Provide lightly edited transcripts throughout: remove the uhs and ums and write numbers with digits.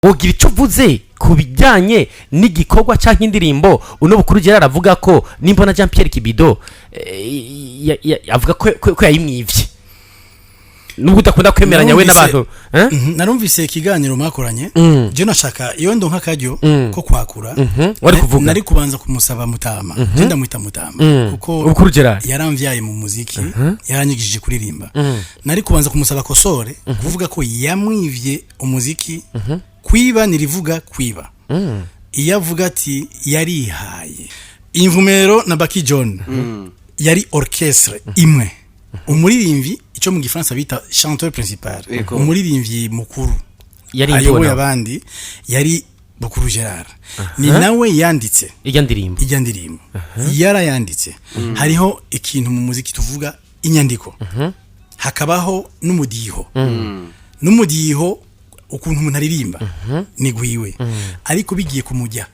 Wogira icyo uvuze ku bijyanye n'igikorwa cyangwa indirimbo uno Bukuru Gerard avuga ko nimbona Jean Pierre Kibido avuga ko yayimwivye, nubwo udakunda kwemeranya we n'abantu, eh? Narumvise ikiganiro mwakoranye. Je nashaka iyo ndonka akaryo ko kwakura. Wari kuvuga. Nari kubanza kumusaba mutama, je ndamwita mutama kuko Bukuru Gerard yaramvyaye mu muziki, yaranyigishije kuririmba. Nari kubanza kumusaba kosore kuvuga ko yamwivye umuziki. Kwiba nirivuga kwiba, iyo avuga ati yarihaye Imvumero na Baki John yari orchestre imwe. Umuririmbyi, icyo mu gifaransa bita chanteur principal, umuririmbyi mukuru yari ayoboye imbona abandi yari Bukuru Gerard. Ni nawe yanditse ijya ndirimbo. Ijya ndirimbo yarayanditse. Hariho ikintu mu muziki tuvuga inyandiko, hakabaho n'umudiho. N'umudiho, ukuntu umuntu aririmba ni gwiwe, ariko bigiye kumujya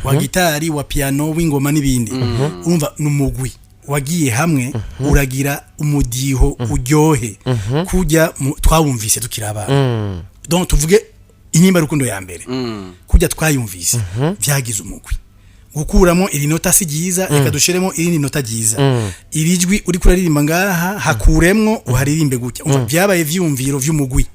wa gitari, wa piano, w'ingoma n'ibindi, urumva ni umugwi wagiye hamwe uragira umudiho uryohe kujya twawumvise tukiri abana. Donc tuvuge Intimba Rukundo ya mbere, kujya twayumvise, byagize umugwi gukuramo iri nota si ryiza, reka dushiremo irindi nota ryiza, iri jwi uri kuraririmba ngaha hakuremwo uharirimbe gutya. Umva, byabaye vyumviro vy'umugwi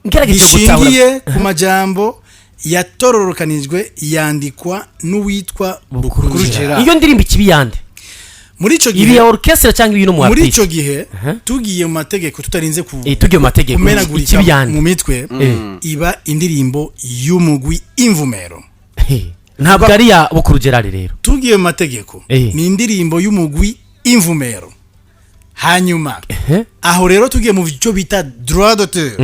ngerageje gutahura bishingiye ku majambo yatororokanijwe yandikwa n'uwitwa Bukuru Gerard. Gerard. Iyo ndirimbo ikibi yande? Muri ico Ibi gihe ya orchestre cyangwa ibi no mu muri artiste? ico gihe tugiye mu mategeko tutarinze ku Tugiye mu mategeko, kumenagurika ikibi yande? mu mitwe, iba indirimbo y'umugwi Imvumero. Ntabwo ari ya Bukuru Gerard rero. Tugiye mu mategeko, ni indirimbo y'umugwi Imvumero. Hanyuma aho rero tugiye mu byo bita droit d'auteur,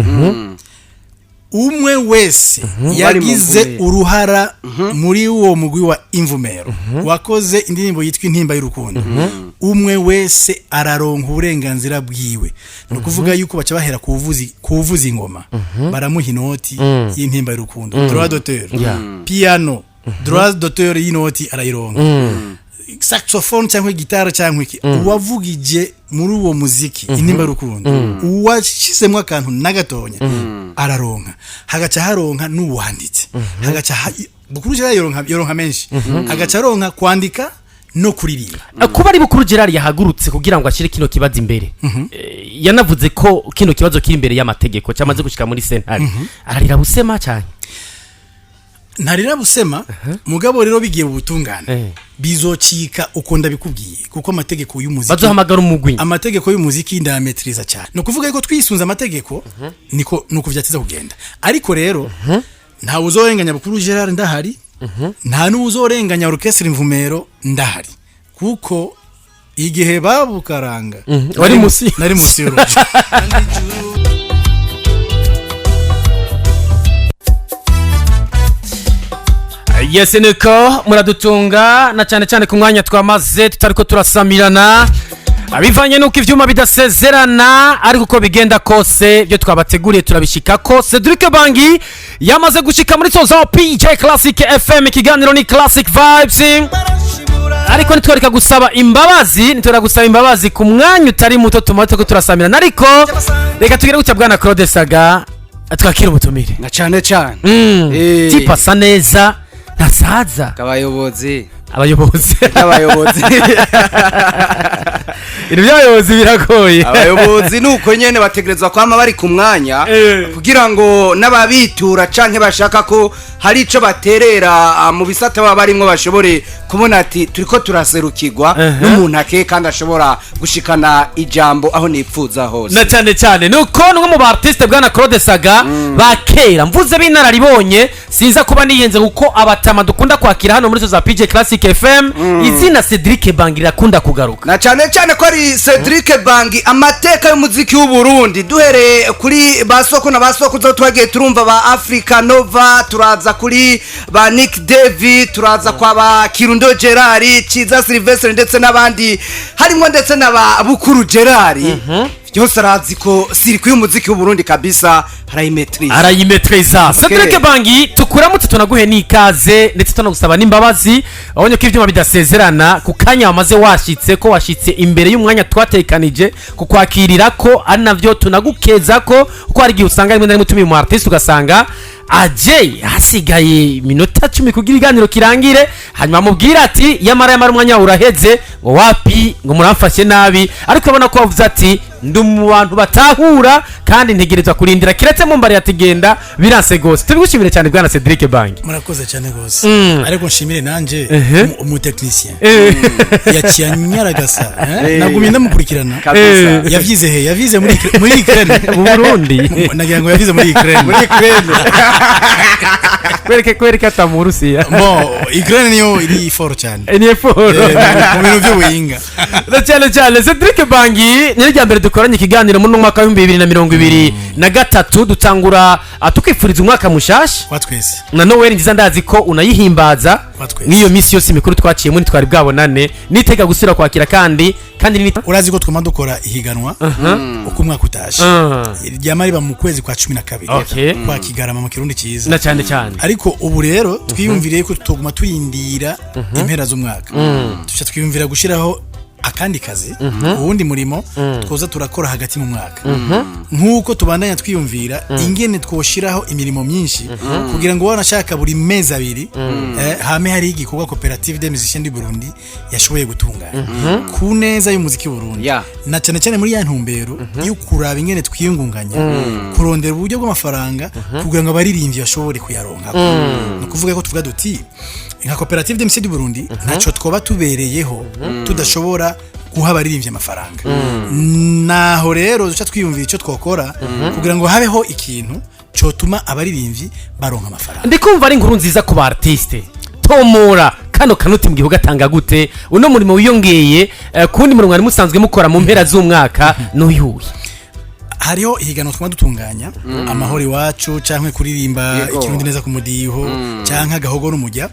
umwe wese yagize Bari mu uruhara muri uwo mugwi wa Imvumero wakoze indirimbo yitwa Intimba y'Urukundo, umwe wese araronka uburenganzira bwiwe. Ni ukuvuga yuko baca bahera ku buvuzi ingoma, baramuha inoti y'Intimba y'Urukundo, droit d'auteur. Piano, droit d'auteur y'inoti arayironka. Saxophone cyangwa gitara cyangwa iki, uwavugije muri uwo muziki Intimba y'Urukundo, uwashizemo akantu n'agatonya araronka. Hagaca haronka n'uwanditse, hagaca Bukuru Gerard yoronka menshi, hagaca aronka kwandika no kuririmba. Kuba ari Bukuru Gerard yahagurutse kugira ngo ashyire kino kibazo imbere, yanavuze ko kino kibazo kiri imbere y'amategeko, cyamaze gushika muri sentare, ararira busema cyane? Ntarira busema, mugabo rero bigiye mu butungane bizocika uko ndabikubwiye, kuko amategeko y'umuziki Bazohamagara umugwi. Amategeko y'umuziki ndayametriza cyane. Ni ukuvuga ko twisunze amategeko niko nuko vyatiza kugenda. Ariko rero nta uzorenganya Bukuru Gerard ndahari, nta n'uzorenganya orchestre Imvumero ndahari, kuko igihe babukaranga Wari musi. Nari musi y'urugi. Yes, niko muradutunga na cyane cyane ku mwanya twamaze tutariko turasamirana bivanye nuko ivyuma bidasezerana, ariko uko bigenda kose ibyo twabateguriye turabishikako. Cedric Bangi yamaze gushika muri soza PJ Classic FM, ikiganiro ni Classic Vibes. Ariko nitwereka gusaba imbabazi, nitwereka gusaba imbabazi ku mwanya utari muto tumaze turiko turasamirana. Ariko reka tugere gutya, bwana Claude Saga, twakira ubutumire. Na cyane cyane. Tipa asa neza, ntasaza. Abayobozi. Abayobozi. Abayobozi. Ibintu by'abayobozi biragoye. Abayobozi ni uko nyene bategerezwa kwama bari ku mwanya kugira ngo n'ababitura canke bashaka ko hari ico baterera mu bisata baba barimwo bashobore kubona ati turiko turaserukirwa n'umuntu akeye kandi ashobora gushikana ijambo aho nipfuza hose. Na cyane cyane nuko numwe mu ba artiste, bwana Claude Saga, ba kera, mvuze b'inararibonye, sinza kuba niyenze, kuko abatama dukunda kwakira hano muri za PJ Classic FM, izina Cedric Bangi rirakunda kugaruka. Na cyane cyane ko ari Cedric Bangi, amateka y'umuziki w'u Burundi, duhereye kuri ba soko na ba soko zo twagiye turumva ba Africa Nova, turaza kuri ba Nick Davy, turaza kwa ba Kirundo Gerard, Ciza Sylvestre ndetse n'abandi, harimo ndetse na ba Bukuru Gerard. Byose arazi ko circuit y'umuziki w'Uburundi kabisa arayimetriza. Arayimetreza. Cedric Bangi, tukuramutse, tunaguhe n'ikaze, ndetse tunagusaba n'imbabazi. Wabonye ko ibyuma bidasezerana, ku kanya wamaze washitse, ko washitse imbere y'umwanya twatekanije kukwakirira, ko ari navyo tunagukeza, ko kuko hari igihe usanga rimwe na rimwe utumiye umu artiste, ugasanga aje hasigaye iminota 10 kugira iganiro kirangire, hanyuma amubwira ati yamara yamara umwanya wawe uraheze, ngo wapi, ngo muramfashe nabi. Ariko urabona ko wavuze ati ndi mu bantu batahura kandi ntegerezwa kurindira, kiretse mumbari ati genda biranse gose. Tubigushimire cyane, bwana Cedric Bangi. Murakoze cyane rwose. Ariko nshimire nanje umutekinisien yaciye anyaragasa, eh? Nagumye ndamukurikirana. Kabisa. Yavyize he? Yavize muri Ukraine? Mu Burundi. Nagira ngo yavize muri Ukraine. Muri Ukraine. Kwereke kwereke ata mu Burusiya. Bon, Ukraine niyo iri fort cyane. Ni fort. Mu bintu by'ubuhinga. Na cyane cyane. Cedric Bangi, ni rya mbere dukoranye ikiganiro muri uno mwaka wa 2023. Dutangura tukwifuriza umwaka mushasha Kwa twese. na Noel nziza. Ndazi ko unayihimbaza. Kwa twese. N'iyo minsi yose mikuru twaciyemo ntitwari bwabonane. Nitega gusubira kwakira kandi Urazi ko twama dukora ihiganwa uko umwaka utashe, ryama riba mu kwezi kwa 12, kwa Kigarama mu Kirundi cyiza. Na cyane cyane. Ariko ubu rero twiyumviriye ko tutoguma turindira impera z'umwaka, tuca twiyumvira gushyiraho akandi kazi, uwundi murimo twoza turakora hagati mu mwaka, nk'uko tubandanya twiyumvira ingene twoshiraho imirimo myinshi kugira ngo wanashaka buri mezi 2 hame hari igikorwa Coopérative des Musiciens du Burundi yashoboye gutunganya ku neza y'umuziki w'u Burundi, na cyane cyane muri ya ntumbero yo kuraba ingene twiyungunganya, kurondera uburyo bw'amafaranga kugira ngo abaririmbyi bashobore kuyaronka. Ni ukuvuga ko tuvuga duti nka Coopérative des Musiciens du Burundi ntaco twoba tubereyeho tudashobora guha abaririmbyi amafaranga. Naho rero duca twiyumvira icyo twokora kugira ngo habeho ikintu cotuma abaririmbyi baronka amafaranga. Ndikumva ari inkuru nziza ku ba artiste. Tomora kano kanuti mu gihe ugatanga gute uno murimo wiyongeye kuwundi murimo mwari musanzwe mukora mu mpera z'umwaka n'uyuhe? Hariho ihiganwa twama dutunganya, Amahoro Iwacu canke kuririmba ikirundi neza ku mudiho canke Agahogo n'Umujya.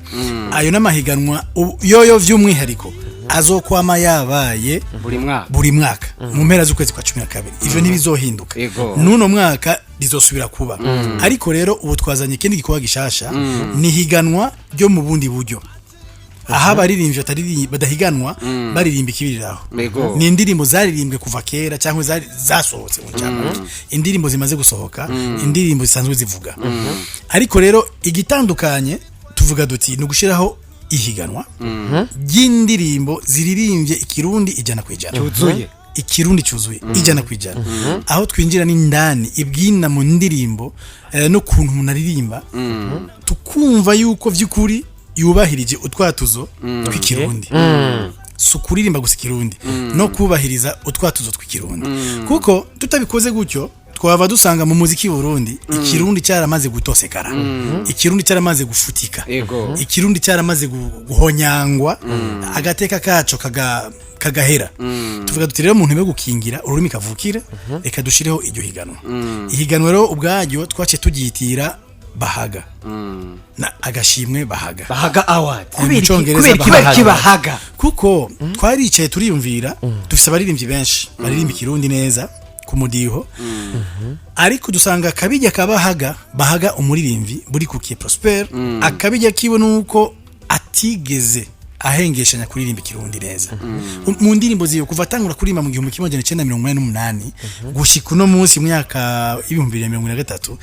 Ayo n'amahiganwa yoyo vy'umwihariko azokwama yabaye buri mwaka. Buri mwaka mu mpera z'ukwezi kwa 12, ivyo ntibizohinduka. N'uno mwaka rizosubira kuba. Ariko rero ubu twazanye ikindi gikorwa gishasha, ni higanwa ryo mu bundi buryo, aho abaririmbyi badahiganwa baririmba ikibiriraho. Ni indirimbo zaririmbwe kuva kera cyangwa zasohotse mu cyamake, indirimbo zimaze gusohoka, indirimbo zisanzwe zivuga. Ariko rero igitandukanye tuvuga duti ni ugushyiraho ihiganwa ry'indirimbo ziririmbye ikirundi 100%. Cyuzuye. Ikirundi cyuzuye 100%, aho twinjira n'indani ibwina mu ndirimbo n'ukuntu umuntu aririmba, tukumva yuko vy'ukuri yubahirije utwatuzo tw'ikirundi. Si ukuririmba gusa ikirundi, no kubahiriza utwatuzo tw'ikirundi, kuko tutabikoze gutyo twaba dusanga mu muziki w'Uburundi ikirundi cyaramaze gutosekara, ikirundi cyaramaze gufutika, ikirundi cyaramaze guhonyangwa, agateka kaco kagahera. Tuvuga duti rero mu ntumbero yo gukingira ururimi kavukire, reka dushireho iryo higanwa. Ihiganwa rero ubwaryo twaciye turyitira Bahaga na agashimwe Bahaga. Bahaga Award. Mu Congereza. Kubera iki? Bahaga. Kubera iki Bahaga? Kuko twaricaye turiyumvira, dufise abaririmbyi benshi baririmba ikirundi neza ku mudiho, ariko dusanga akabijya kabahaga, Bahaga umuririmbyi buri kukiye Prosper, akabijya kiwe nuko atigeze ahengeshanya kuririmba ikirundi neza mu ndirimbo ziwe kuva atangura kuririmba mu 1988 gushika uno munsi mu myaka 2023.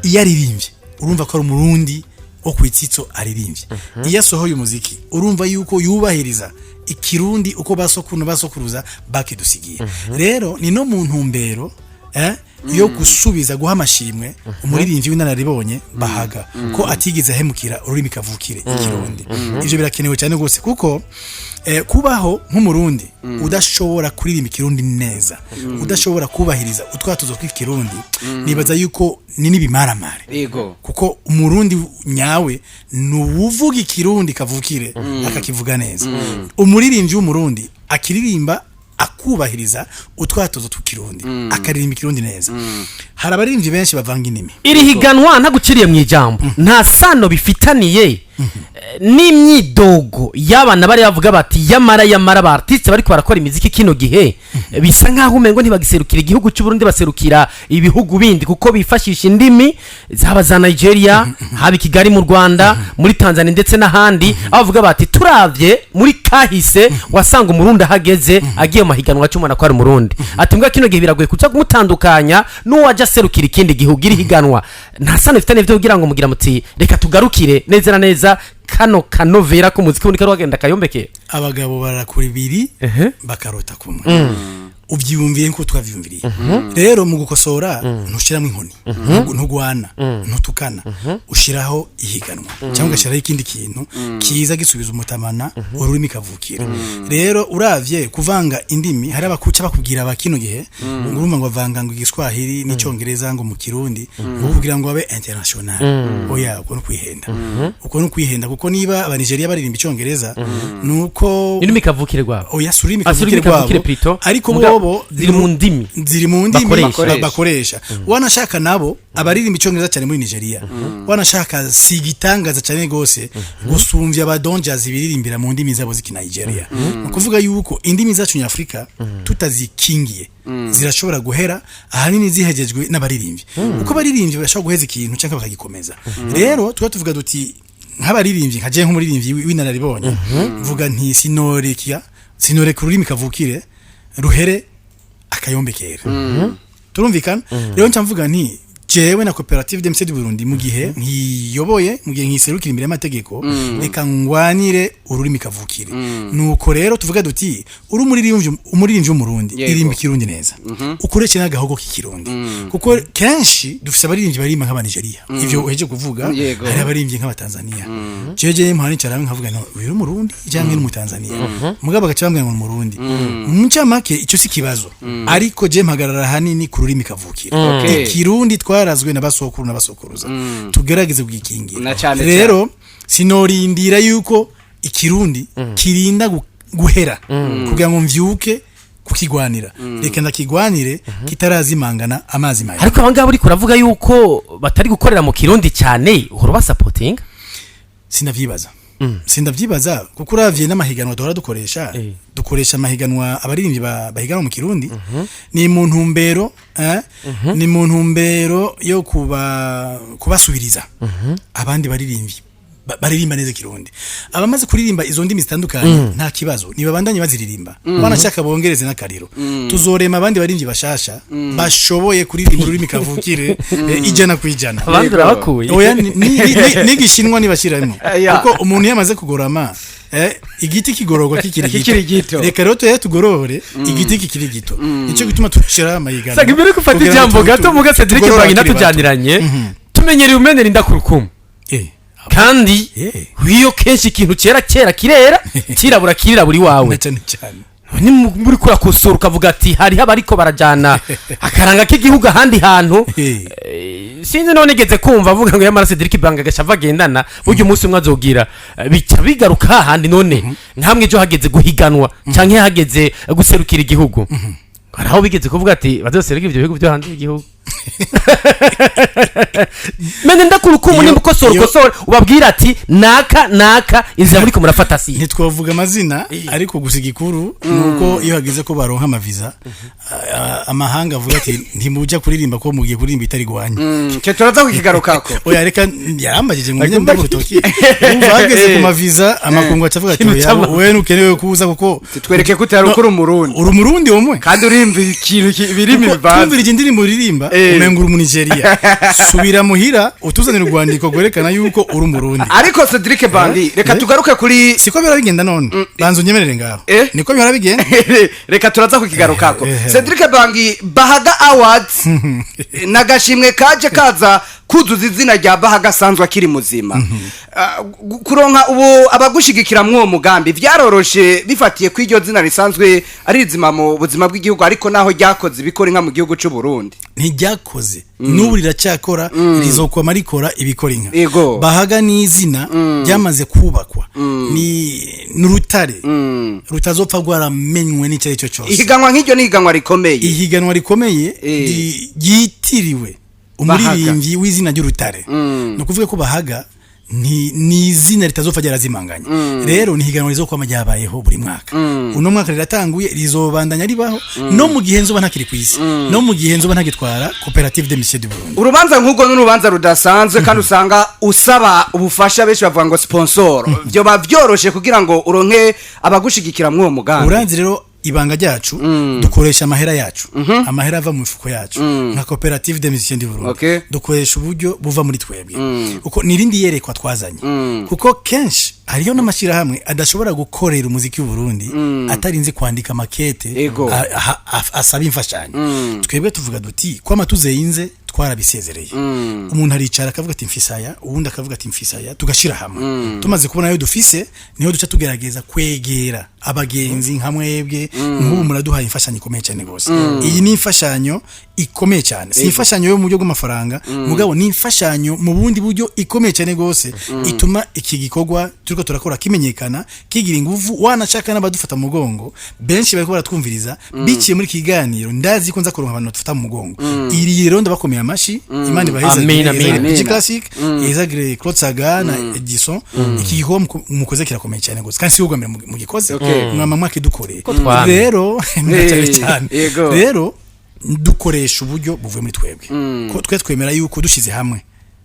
Iyo aririmbye urumva ko ari umurundi wo kwitsitso aririmbye. Iyo asohoye umuziki urumva yuko yubahiriza ikirundi uko basokuru basokuruza bakidusigiye. Rero ni no mu ntumbero yo gusubiza guha amashimwe umuririmbyi w'inararibonye Bahaga, ko atigeze ahemukira ururimi kavukire ikirundi. Ivyo birakenewe cyane rwose, kuko kubaho nk'umurundi udashobora kuririmba ikirundi neza, udashobora kubahiriza utwatuzo tw'ikirundi, nibaza yuko ni n'ibimaramare. Kuko umurundi nyawe ni uwuvuga ikirundi kavukire akakivuga neza, umuririmbyi w'umurundi akiririmba akubahiriza utwatuzo tw'ikirundi, akaririmba ikirundi neza. Hari abaririmbyi benshi bavanga indimi. Iri higanwa, ntaguciriye mu ijambo, nta sano bifitaniye. N'imyidogo y'abana bari bavuga bati yamara yamara ba artiste bariko barakora imiziki kino gihe, bisa nkaho umengo ntibagiserukira igihugu cy'u Burundi, baserukira ibihugu bindi kuko bifashisha indimi zaba za Nigeria, haba i Kigali mu Rwanda, muri Tanzania ndetse n'ahandi, aho bavuga bati turavye muri kahise wasanga Umurundi ahageze agiye mu mahiganwa cy'umwana ko ari Umurundi, ati mbwa kino gihe biragoye kuza kumutandukanya n'uwaje aserukira ikindi gihugu. Iri higanwa nta sano ifitanye byo kugira ngo mugira muti reka tugarukire neza na neza kano kanovera k'umuziki wundi kari wagenda kayombeke? Abagabo barakura ibiri bakarota kumwe. Ubyiyumviye nkuko twavyumviriye. Rero mu gukosora ntushiramo inkoni, ntugwana, ntutukana, ushiraho ihiganwa cyangwa ugashyiraho ikindi kintu kiza gisubiza umutamana ururimi kavukira. Rero uravye kuvanga indimi, hari abakuca bakubwira ba kino gihe ngo urumva ngo bavanga ngo Igiswahili n'Icyongereza ngo mu Kirundi ngo kugira ngo babe international. Oya, uko no kwihenda, uko no kwihenda, kuko niba Abanigeria baririmba Icyongereza nuko Indimi kavukire rwabo. Oya, si ururimi Ah, si ururimi kavukire kavukire rwabo, plutôt. ariko bobo ziri mu ndimi ziri mu ndimi bakoresha. Bakoresha. Wanashaka nabo abaririmba Icyongereza cyane muri Nigeria, wanashaka si igitangaza cyane gose gusumvya abadonjazi biririmbira mu ndimi zabo z'iki Nigeria. Ni ukuvuga yuko indimi zacu nyafurika tutazikingiye zirashobora guhera, ahanini zihegejwe n'abaririmbyi, uko abaririmbyi bashobora guheza ikintu cyangwa bakagikomeza. Rero tuba tuvuga duti nk'abaririmbyi, nka jewe nk'umuririmbyi w'inararibonye, mvuga nti sinorekia sinoreka ururimi kavukire ruhere akayombekera. Turumvikana? Rero nca mvuga nti jewe na Coopérative des MC du Burundi, mu gihe nkiyoboye, mu gihe nkiserukira imbere y'amategeko, reka ngwanire ururimi kavukire. Nuko rero tuvuga duti uri umuririmbyi w'Umurundi, irimba Ikirundi neza, ukoreshe n'agahogo k'Ikirundi, kuko kenshi dufise abaririmbyi baririmba nk'Abanigeria, ivyo uheje kuvuga. Hari abaririmbyi nk'Abatanzania. Jeje mpora nicara hamwe nkavuga no uyu ni Umurundi cyangwa ni Umutanzania, mugabo bagaca bambwira ngo ni Umurundi. Mu ncamake icyo si kibazo, ariko je mpagarara hanini ku rurimi kavukire. Ikirundi twarazwe na basokuru n'abasokuruza, tugerageze kugikingira. Na cane. Rero sinorindira yuko Ikirundi kirinda guhera kugira ngo mvyuke kukigwanira. Reka ndakigwanire kitarazimangana amazi mabi. Ariko abangaba uriko uravuga yuko batari gukorera mu Kirundi cyane, uhora ubasapotinga? Sindavyibaza, sindavyibaza, kuko uravye n'amahiganwa duhora dukoresha, dukoresha amahiganwa abaririmbyi bahiganwa mu Kirundi, ni mu ntumbero ni mu ntumbero yo kubasubiriza abandi baririmbyi baririmba neza Ikirundi. Abamaze kuririmba izo ndimi zitandukanye nta kibazo, nibabandanye baziririmba, banashaka bongereze n'akariro. Tuzorema abandi baririmbyi bashasha bashoboye kuririmba ururimi kavukire 100%. Abandi urabakuye. Oya, n'Igishinwa nibashiramo, Ya. kuko umuntu iyo amaze kugorama, igiti kigororwa kikiri Kikiri gito. gito. Reka rero tuye tugorore igiti kikiri gito, nicyo gituma tushira amahiganwa Sanga imbere ko ufata kugira ngo ijambo gato muga Cedric tugorore Bangi abakiri bato. natujaniranye, tumenyereye umenera inda ku rukumu. Kandi iyo kenshi ikintu cyera kera kirera, kirabura kirirabura iwawe. Na cyane cyane. Ni muri kurakosora ukavuga ati hariho abariko barajana akaranga k'igihugu ahandi hantu. Sinzi none nigeze kumva avuga ngo yamara Cedric Banga agashava agendana burya umunsi umwe azogira, bica bigaruka hahandi. None nkamwe ejo hageze guhiganwa canke hageze guserukira igihugu, hari aho bigeze kuvuga ati bazoserukira ivyo bihugu byo hanze y'igihugu? Mene ndakurukumu, nimba ukosora ukosora ubabwira ati naka naka inzira muriko murafata si Ntitwavuga amazina, ariko gusa igikuru ni uko iyo hageze ko baronka amaviza, amahanga avuga ati ntimuja kuririmba ko mugiye kuririmba itari gwanyu. Cyo turaza kukigarukako. Oya, reka yarambagije ngo njye ndaburutoki. Urumva hageze ku maviza, amakungu acavuga ati Ikintu oya, wewe ntukenewe kuza kuko Twereke ko utari ukuri Umurundi. Uri Umurundi womwe. Kandi urimva ikintu birimi Kuko bivanze. twumvira indirimbo uririmba, umenga uri Umunigeria. Subira muhira utuzanira urwandiko rwerekana yuko uri Umurundi. Ariko Cedric Bandi, reka tugaruke kuri Siko bihora bigenda none? Banza unyemerere ngaho. Niko bihora bigenda. Reka turaza kukigarukako. Cedric Bangi, Bahaga Awards n'agashimwe kaje kaza kuzuza izina rya Bahaga asanzwe akiri muzima. Kuronka ubu abagushigikira mw'uwo mugambi vyaroroshe bifatiye ko iryo zina risanzwe ari rizima mu buzima bw'igihugu, ariko naho ryakoze ibikora inka mu gihugu c'u Burundi? Ntiryakoze, n'ubu riracyakora, rizokwama rikora ibikora inka. Bahaga ni izina ryamaze kubakwa, ni n'urutare rutazopfa rwaramenywe n'icyo ari cyo cyose. Ihiganwa nk'iryo ni ihiganwa rikomeye. Ihiganwa rikomeye ryitiriwe umuririmbyi w'izina ry'urutare, ni ukuvuga ko Bahaga Ni izina ritazopfa ryarazimanganye. Rero ni higanwa rizokwama ryabayeho buri mwaka. Uno mwaka riratanguye, rizobandanya ribaho no mu gihe nzoba ntakiri ku isi, no mu gihe nzoba ntagitwara Coopérative des Musiciens du Burundi. Urubanza nk'urwo n'urubanza rudasanzwe, kandi usanga usaba ubufasha. Benshi bavuga ngo sponsor, vyoba vyoroshe kugira ngo uronke abagushigikira mw'uwo mugambi? Uranzi rero, ibanga ryacu, dukoresha amahera yacu, amahera ava mu mifuko yacu nka Coopérative des Musiciens du Burundi. Dukoresha uburyo buva muri twebwe, kuko nirindi yerekwa twazanye, kuko kenshi hariyo n'amashyirahamwe adashobora gukorera umuziki w'u Burundi atarinze kwandika makete asaba imfashanyo. Twebwe tuvuga duti kwama tuzeyinze, twarabisezereye. Umuntu aricara akavuga ati mfise aya, uwundi akavuga ati mfise aya, tugashira hamwe. Tumaze kubona ayo dufise, niho duca tugerageza kwegera abagenzi nka mwebwe. Nk'ubu muraduhaye imfashanyo ikomeye cyane rwose. Iyi ni imfashanyo ikomeye cyane, si imfashanyo yo mu buryo bw'amafaranga, mugabo ni imfashanyo mu bundi buryo ikomeye cyane rwose, ituma iki gikorwa turiko turakora kimenyekana, kigira inguvu, wanashaka n'abadufata mu mugongo benshi bariko baratwumviriza biciye muri iki kiganiro. Ndazi ko nza kuronka abantu badufata mu mugongo. Iri rero ndabakomeye amashi, Imana ibahezagire. Amin, amin. Ihezagire PG Classic, ihezagire Claude Saga na Edison. Iki gikorwa mukoze kirakomeye cyane rwose, kandi si ubwa mbere mugikoze. Mwama mwakidukoreye. Twamye. Rero cyane cyane rero dukoresha uburyo buvuye muri twebwe, ko twe twemera yuko dushize hamwe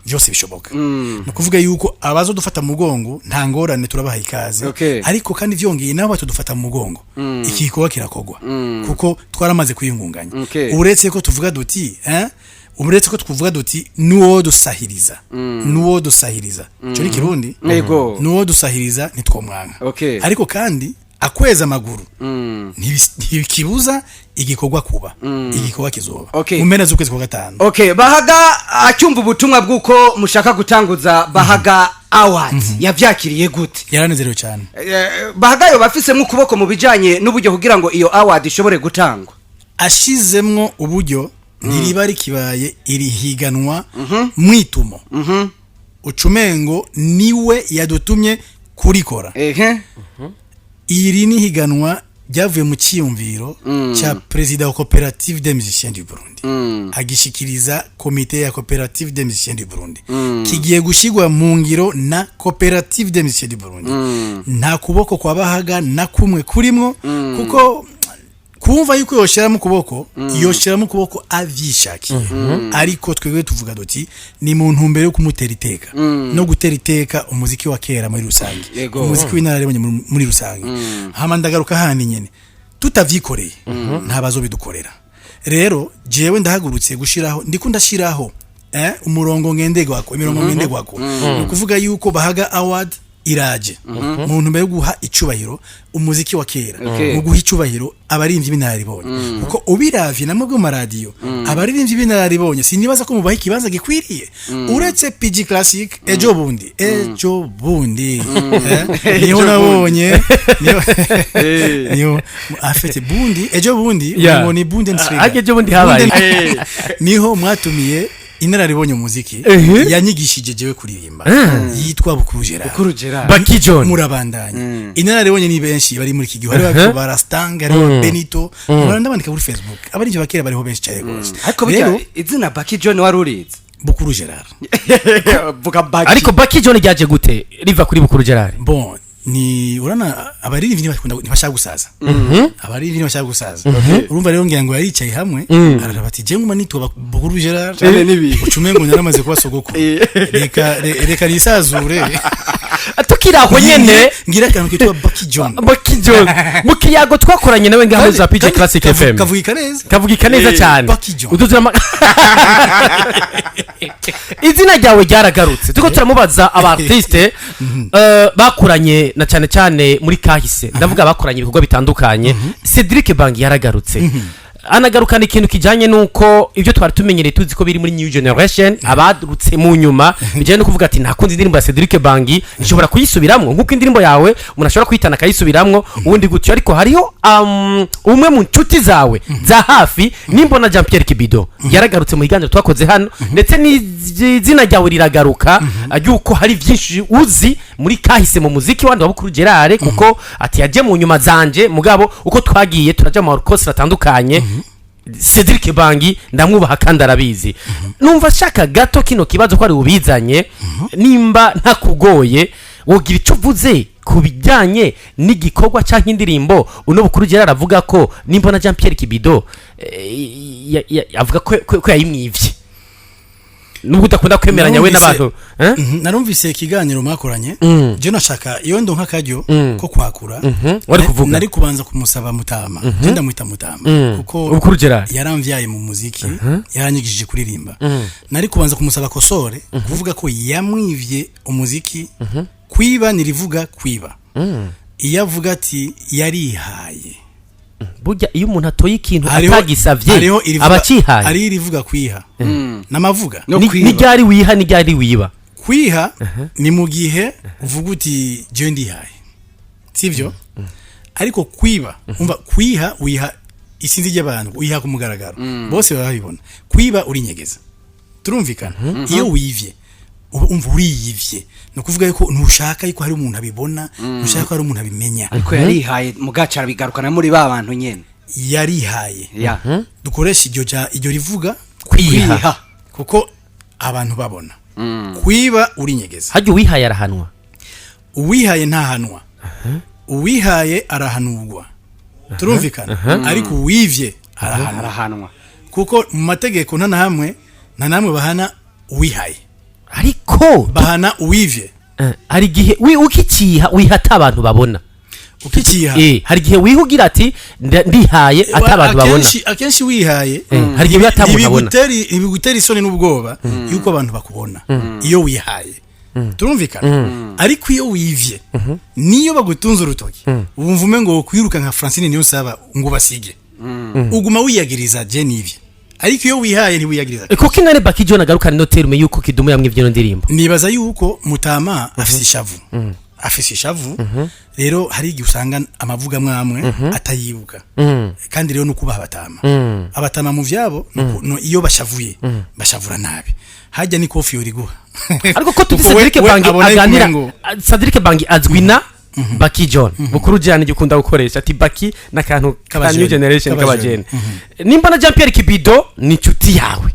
byose bishoboka. Ni ukuvuga yuko abazo dufata mu mugongo nta ngorane, turabaha ikaze. Ariko kandi vyongeye, nabo batudufata mu mugongo, iki gikorwa kirakogwa, kuko twaramaze kwiyungunganya. Uretse ko tuvuga duti uretse ko tuvuga duti nuwo dusahiriza, nuwo dusahiriza, ico ni Kirundi. Nuwo dusahiriza ntitwomwanka. Ariko kandi akweza amaguru ntibikibuza igikorwa kuba, igikorwa kizoba mu mpera z'ukwezi kwa gatanu. Okay, Bahaga acyumva ubutumwa bw'uko mushaka gutanguza Bahaga Awards, yavyakiriye gute? Yaranezerewe cyane. Bahaga yoba afisemo ukuboko mu bijanye n'uburyo kugira ngo iyo award ishobore gutangwa? Ashizemwo uburyo, ntiriba rikibaye iri higanwa mwitumo, ucumengo niwe yadutumye kurikora. Iri ni higanwa ryavuye mu cyiyumviro cya perezida wa Coopérative des Musiciens du Burundi, agishikiriza komite ya Coopérative des Musiciens du Burundi. Kigiye gushyirwa mu ngiro na Coopérative des Musiciens du Burundi. Nta kuboko kwa Bahaga na kumwe kurimwo, kuko kumva yuko yoshiramo ukuboko, yoshiramo ukuboko avyishakiye. Ariko twebwe tuvuga duti ni mu ntumbero yo kumutera iteka no gutera iteka umuziki wa kera muri rusange, umuziki w'inararibonye muri rusange. Hama ndagaruka handi nyene, tutavyikoreye nta bazobidukorera. Rero jewe ndahagurutse gushiraho, ndiko ndashiraho umurongo ngendegwako, imirongo ngendegwako. Ni ukuvuga yuko Bahaga Award iraje mu ntumbero yo guha icubahiro umuziki wa kera, mu guha icubahiro abaririmbyi b'inararibonye, kuko ubiravye namwe bwo mu maradiyo, abaririmbyi b'inararibonye sinibaza ko mubaha ikibanza gikwiriye, uretse PG Classic. Ejo bundi, ejo bundi niho nabonye, niho afite bundi, ejo bundi ngo ni bundi and Ariko ejo bundi habaye. Niho mwatumiye inararibonye umuziki yanyigishije jewe kuririmba, yitwa Bukuru Gerard. Bukuru Gerard. Baki John. Murabandanya, inararibonye ni benshi bari muri iki gihugu, hariho ba Rastang, hariho Benito, murandabandika kuri Facebook, abari bakera bariho benshi cyane rwose. Ariko burya Rero izina Baki John wari urizi? Bukuru Gerard. Vuga Baki. Ariko Baki John ryaje gute riva kuri Bukuru Gerard? Bon, ni urana abaririmbyi ntibakunda, ntibashaka gusaza, abaririmbyi ntibashaka gusaza. Urumva rero, ngira ngo yaricaye hamwe araraba ati je nguma nitwa Bukuru Gerard Cane n'ibi. Ucume ngo naramaze kuba sogokuru, reka reka nisazure. Tukiri aho nyene, ngira akantu kitwa Baki John. Baki John, mu kiyago twakoranye nawe ngaho za PG Classic FM, kavugika neza. Kavugika neza cyane. Baki John. Uduzura izina ryawe ryaragarutse. Turiko turamubaza aba artiste bakoranye na cyane cyane muri kahise, ndavuga bakoranye ibikorwa bitandukanye. Cedric Bangi yaragarutse, anagarukana ikintu kijanye nuko ibyo twari tumenyereye tuzi ko biri muri new generation, abadurutse mu nyuma, bijanye no kuvuga ati nakunze indirimbo ya Cedric Bangi, nshobora kuyisubiramwo nkuko indirimbo yawe umuntu ashobora kuyitana akayisubiramwo ubundi gutyo. Ariko hariho umwe mu nshuti zawe za hafi nimbona Jean Pierre Kibido yaragarutse mu kiganiro twakoze hano, ndetse n'izina ryawe riragaruka yuko hari byinshi uzi muri kahise mu muziki wandi wa Bukuru Gerard, kuko ati yaje mu nyuma zanje, mugabo uko twagiye turaja mu makosi atandukanye. Cedric Bangi ndamwubaha kandi arabizi. Numva ashaka gato kino kibazo ko ari ubizanye, nimba ntakugoye wogira icyo uvuze ku bijyanye n'igikorwa cyangwa indirimbo uno Bukuru Gerard avuga ko nimba na Jean Pierre Kibido avuga ko yayimwivye, nubwo udakunda kwemeranya we n'abantu, eh? Narumvise ikiganiro mwakoranye. Je nashaka iyo ndonka akaryo ko kwakura. Wari kuvuga. Nari kubanza kumusaba mutama, je ndamwita mutama kuko Bukuru Gerard yaramvyaye mu muziki, yaranyigishije kuririmba. Nari kubanza kumusaba kosore kuvuga ko yamwivye umuziki. Kwiba nirivuga kwiba, iyo avuga ati yarihaye. Burya iyo umuntu atoye ikintu atagisavye Hariho irivuga, aba acihaye. Hariho irivuga kwiha n'amavuga. No kwiba. N'iryari wiha, n'iryari wiba? Kwiha ni mu gihe uvuga uti jewe ndihaye, sivyo? Ariko kwiba, umva, kwiha wiha isinzi ry'abantu, wiha ku mugaragaro, bose baba babibona. Kwiba urinyegeza, turumvikana? Iyo wivye uba umva uriyivye, ni ukuvuga yuko ntushaka yuko hari umuntu abibona, ntushaka ko hari umuntu abimenya. Ariko yarihaye mugaca arabigarukana muri ba bantu nyene. Yarihaye. Ya. Dukoresha iryo iryo rivuga kwiha. Kwiha. Kuko abantu babona. Kwiba urinyegeza. Harya uwihaye arahanwa? Uwihaye ntahanwa, uwihaye arahanurwa, turumvikana? Ariko uwivye arahanwa. Arahanwa. Kuko mu mategeko nta na hamwe, nta namwe bahana uwihaye. Ariko bahana uwivye. Hari igihe ukiciha wiha ata abantu babona. Ukiciha. Hari igihe wihugira ati ndihaye ata abantu babona. Akenshi wihaye Hari igihe wiha ata muntu abona. ntibigutera isoni n'ubwoba yuko abantu bakubona iyo wihaye, turumvikana? Ariko iyo wivye, niyo bagutunze urutoki, wumva umengo wokwiruka nka Francine Niyonsaba ngo basige, uguma wiyagiriza je nivye. Ariko iyo wihaye ntiwiyagiriza. Kuko ingane Baki John agarukana ino terme yuko Kidumu yamwivye ino ndirimbo. Nibaza yuko mutama afise ishavu, afise ishavu. Rero hari igihe usanga amavuga amwe atayibuka. Kandi rero nukubaha abatama, abatama mu vyabo iyo bashavuye bashavura nabi. Hajya ni kofi yoriguha. Ariko ko tuzi Kuko Cedric we Bangi abona yuko aganira, umengo Cedric Bangi azwi na Baki John. Bukuru John ijya ukunda gukoresha ati Baki n'akantu ka K'abajene. new generation, K'abajene. k'abajene. Nimba na Jean Pierre Kibido ni inshuti yawe,